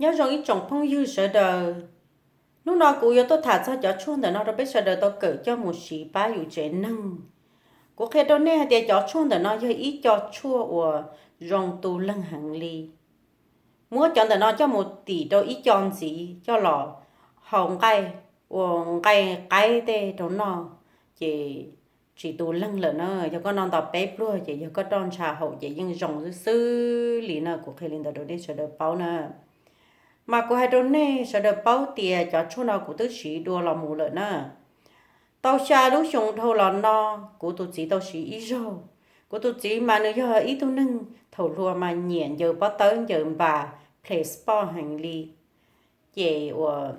Nyob zoo ib tsoom phooj ywg sawv daws, hnub no kuv yuav tuaj tham txog cov tshuaj ntawm no rau peb sawv daws tau kawm coj mus siv pab yus tsev neeg. Kuv qhia rau nej hais tias cov tshuaj ntawm no yog ib co tshuaj uas zoo tu leeg heev li. Muab cov ntawm no coj mus tim rau ib co ntxiv coj los hau nqaij, ua nqaij qaib tej rau noj, ces tsis tu leeg lawm na. Yog koj noj nto peb pluag ces yog koj roj ntsha haum ces yeej zoo xwb xwb li na. Kuv qhia li ntawd rau nej sawv daws paub na. Mas kuv hais rau nej sawv daws paub tias cov tshuaj no kuv twb siv dua los mus lawm na. Tau xya lub xyoo dhau los no, kuv tus txiv tau siv ib zaug. Kuv tus txiv mas nws yog ib tug neeg thaum hluas mas nyiam ncaws pob tawb ncaws npas, play sport heev li. Ces uas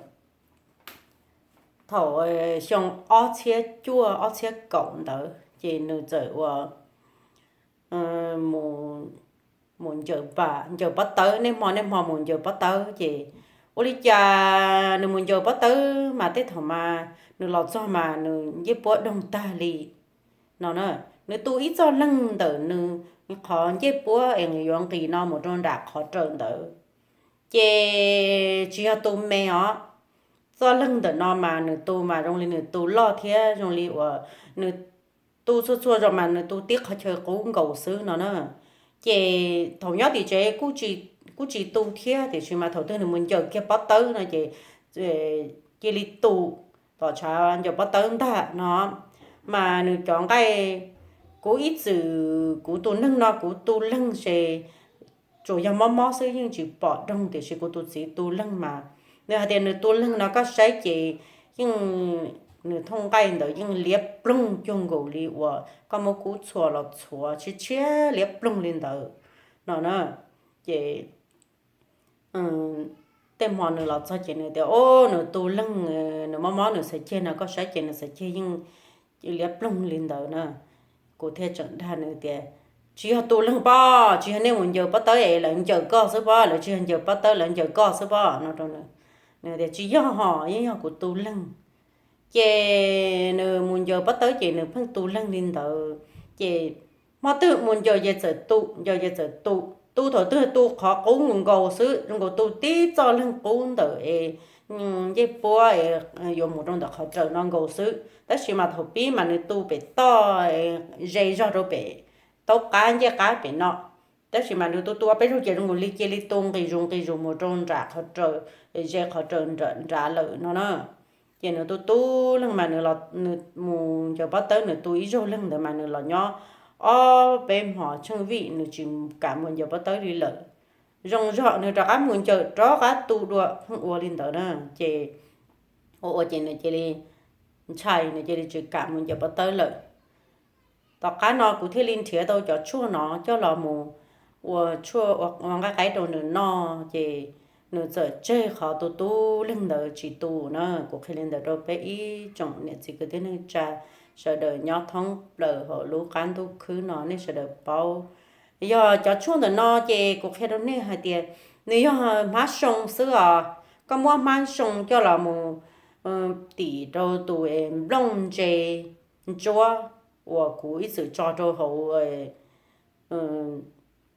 thaum xyoo ob txhiab cuaj ob txhiab kaum ntawd ces nws txawm uas mus ncaws ncaws pob tawb, niaj hmo niaj hmo mus ncaws pob tawb. Ces ua li cas nws mus ncaws pob tawb mas tej thaum mas nws los txog mas nws ncej puab doog tag li no na. Nws tu ib txoj leeg ntawm nws qhov ncej puab es yuav nqis no mus rau nram qhov raws ntawd, ces tsis yog tu me os. Txoj leeg ntawm no mas nws tu mas zoo li nws tu loj thiab zoo li uas nws tu txhua txhua zaus mas nws tu tib qhov chaw qub nkaus xwb no na. Ces thaum nyob tim tsev kuj tsis tu thiab, tiam sis mas thaum twg nws mus ncaws kiag pob tawb no ces cia li tu, tom tshav ncaws pob tawb ntag no. Mas nws cov nqaij, kuv ib txwm kuv tus neeg no kuv tu leeg ces tsuas yog mob mob xwb yeej tsis pom doog, tiam sis kuv tus txiv tu leeg mas nws hais tias nws tu leeg no koj saib ces yeej nws thooj nqaij ntawd yeej liab ploog cuag nkaus li uas koj muab kub txhuas los txhuav tshiab tshiab liab ploog li ntawd no na. Ces tej hmo nws los txog ces nws tias o, nws tu leeg, nws mob mob nws xav ceg no koj saib ces nws xav ceg yeej liab ploog li ntawd na. Kuv thiaj tseem dag nws tias tsis yog tu leeg pob, tsis yog nej mus ncaws pob tawb es lawv ncaws koj xwb pob, lawv tsis yog ncaws pob tawb lawv ncaws koj xwb pob no rau nws. Nws tias tsis yog hos, yeej yog kuv tu leeg. Ces nws mus ncaws pob tawb ces nws pheej tu leeg li ntawd. Ces hmo twg mus ncaws ces txawm tu, ncaws ces txawm tu, tu thaum twg tu qhov qub nkaus xwb, zoo nkaus tu tib txoj leeg qub ntawm es ncej puab yuav mus rau ntawm qhov raws no nkaus xwb. Tab sis mas thaum pib mas nws tu pem toj, ze zog rau pem taub qab ncej qab pem no. Tab sis mas nws tu tu ob peb zaug ces zoo nkaus li cia li tu nqis zus nqis zus mus rau nram qhov raws, ze qhov raws nrad lawm no na. Ces nws tu tu leeg mas nws mus ncaws pob tawb, nws tu ib zaug leeg ntawd mas nws los nyob ob peb hmos tsheej vij nws tsis kam mus ncaws pob tawb li lawm. Zoo zog nws rov qab mus ncaws rov qab tu dua pheej ua li ntawd na. Ces ua ua ces nws cia li ntshai, nws cia li tsis kam mus ncaws pob tawb lawm. Tom qab no kuv thiaj li nrhiav tau cov tshuaj no coj los mus ua tshuaj ua nqaij qaib rau nws noj, ces nws txawm tseg qhov tu tu leeg ntawd tsis tu na. Kuv qhia li ntawd rau peb ib tsoom niam txiv kwv tij neej tsa sawv daws nyob thoob plaws hauv lub qab ntuj khwb no nej sawv daws paub. Yog cov tshuaj ntawm no ces kuv qhia rau nej hais tias nws yog hmab soo xwb os. Koj muab hmab soo coj los mus tim rau tus nplooj ntse ntsuab uas kuv ib txwm tso rau hauv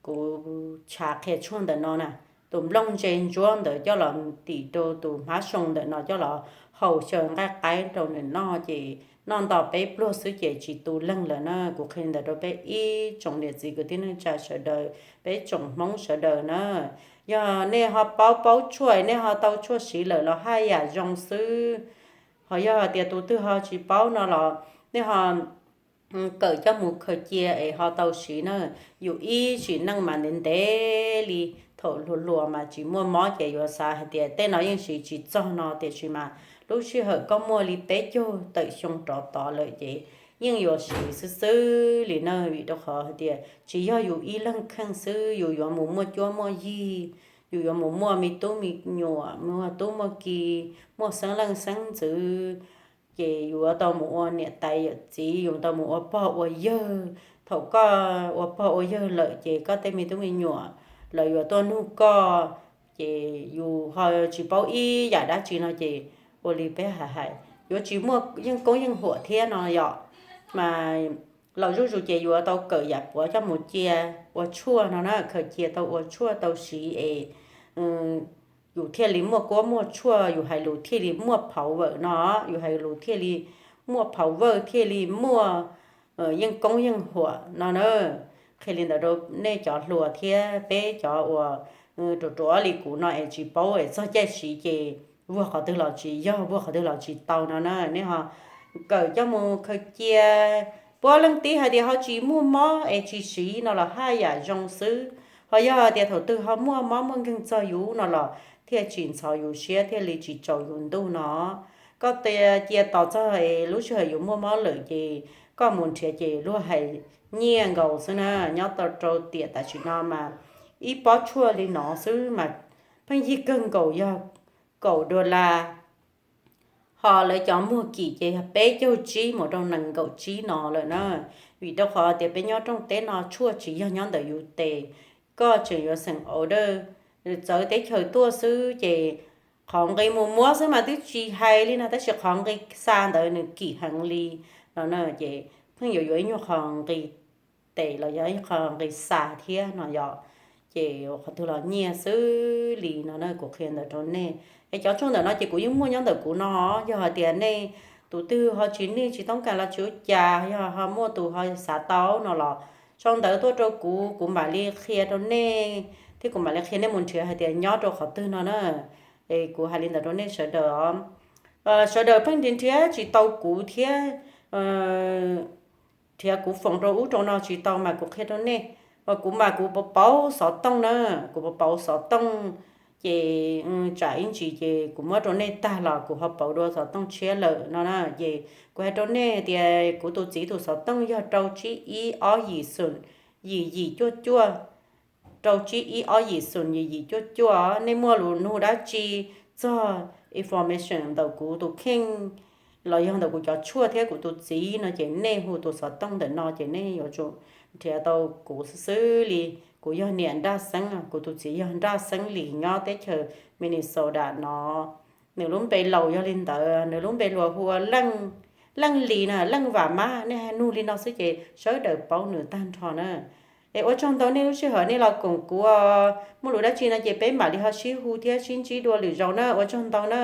kuv chav qhia tshuaj ntawm no na. Tus nplooj ntse ntsuab ntawd coj los tim rau tus hmab soo ntawm no coj los hau xyaw nqaij qaib rau nws noj ces noj nto peb pluag xwb ces tsis tu leeg lawm na. Kuv qhia ntawd rau peb ib tsoom niam txiv kwv tij neej tsa sawv daws, peb tsoom Hmoob sawv daws na. Yog nej ho paub paub tshuaj, nej ho tau tshuaj siv lawm los haj yam zoo xwb. Ho yog hais tias tus twg ho tsis paub no los nej ho kawm coj mus khaws cia es ho tau siv na. Yus ib sim neej mas ntev ntev li, thaum hluas hluas mas tsis muaj mob ces yuav xav hais tias tej no yeej siv tsis txog no, tiam sis mas lub sij hawm koj muaj li peb caug tawm xyoo rov tod lawm ces yeej yuav siv xwb xwb li na. Vim rau qhov hais tias tsis yog yus ib leeg kheej xwb, yus yuav mus muaj cuab muaj yig, yus yuav mus muaj me tub me nyuam, muaj tub muaj ki, muaj xeeb leej xeeb ntxwv, ces yuav tau mus ua niam tais yawm txiv, yuav tau mus ua pog ua yawg. Thaum koj ua pog ua yawg lawm ces koj tej me tub me nyuam lawv yuav tuaj nug koj, ces yus ho tsis paub ib yam dab tsi no ces ua li peb hais hais yuav tsis muaj yeej koob yeej huam thiab no yom. Mas laus zuj zus ces yuav tau kawm yam puav coj mus cia ua tshuaj no na, khaws cia tau ua tshuaj tau siv es, yus thiaj li muaj kuab muaj tshuaj, yus hais lus thiaj li muaj phau vawm no, yus hais lus thiaj li muaj phau vawm, thiaj li muaj yeej koob yeej huam no na. Qhia li ntawd rau nej cov hluas thiab peb cov uas ruam ruam li kuv no es tsis paub es txog caij siv ces vuag qhov twg los tsis yog, vuag qhov twg los tsis tau no na. Nej ho kawm coj mus khaws cia. Puab leej tib hais tias ho tsis muaj mob es tsis siv no los haj yam zoo xwb, ho yog tias thaum twg ho muaj mob muaj nkeeg txog yus no los thiaj tsis ntxhov yus siab, thiaj li tsis tsaus yus ntuj no. Koj cia tos txog es lub sij hawm yus muaj mob lawm ces koj mus nrhiav ces luag hais nyiaj nkaus xwb na. Nyob tau rau tiam tam sim no mas ib pob tshuaj li no xwb mas pheej yig kawg nkaus yog kaum dollar, ho lawv cov muag kim ces yog peb caug tsib mus rau nees nkaum tsib no lawm na. Vim rau qhov tias peb nyob rooj teb no tshuaj tsis yog nyob ntawm yus tes, koj tseem yuav xeem order txawv teb chaws tuaj xwb ces qhov nqi mus muab xwb mas twb tsis hais li no, tab sis qhov nqi xa ntawd nws kim heev li no na. Ces pheej yuav yuav ib nyuag qho nqi tes los yog ib qho nqi xa thiab no yom. Ces qhov twg los nyiaj xwb li no na, kuv qhia ntawd rau nej. Es cov tshuaj ntawm no ces kuv yeej muaj nyob ntawm kuv no. Yog hais tias nej tus twg ho tsis nig tsis toob kas los tsis ua cas, yog ho muaj tus ho xav tau no los sau ntawv tuaj rau kuv, kuv mam li qhia rau nej thiab kuv mam li qhia nej mus nrhiav hais tias nyob rau qhov twg no na. Es kuv hais li ntawd rau nej sawv daws os. Sawv daws pheej nrhiav nrhiav tsis tau kuv thiab, nrhiav kuv foom rau ub rau no tsis tau mas kuv qhia rau nej. Kuv mas kuv pauv xov tooj na, kuv pauv xov tooj, ces tsam ib ntsis ces kuv muab rau nej tag los kuv ho pauv dua xov tooj tshiab lawm no na. Ces kuv hais rau nej tias kuv tus txiv tus xov tooj yog rau tsib ib ob yim xoom yim yim cuaj cuaj, rau tsib ib ob yim xoom yim yim cuaj cuaj. Nej muaj lus nug dab tsi txog information ntawm kuv tus kheej los yog ntawm kuv cov tshuaj thiab kuv tus txiv no ces nej hu tus xov tooj ntawm no ces nej yuav tsum nrhiav tau kuv xwb xwb li. Kuv yog niam Nraj Xeeb, kuv tus txiv yog Nraj Xeeb Lis nyob teb chaws Minnesota no. Nws lub npe laus yog li ntawd, nws lub npe luag hu ua Leej Lis na, Leej Vam Mab, nej nug li no xwb ces sawv daws paub nws tag nrho na. Es ua tsaug ntau nej lub sij hawm nej los koom kuv, muaj lus dab tsi no ces peb mam li ho sib hu thiab sib ntsib dua lwm zaus na, ua tsaug ntau na.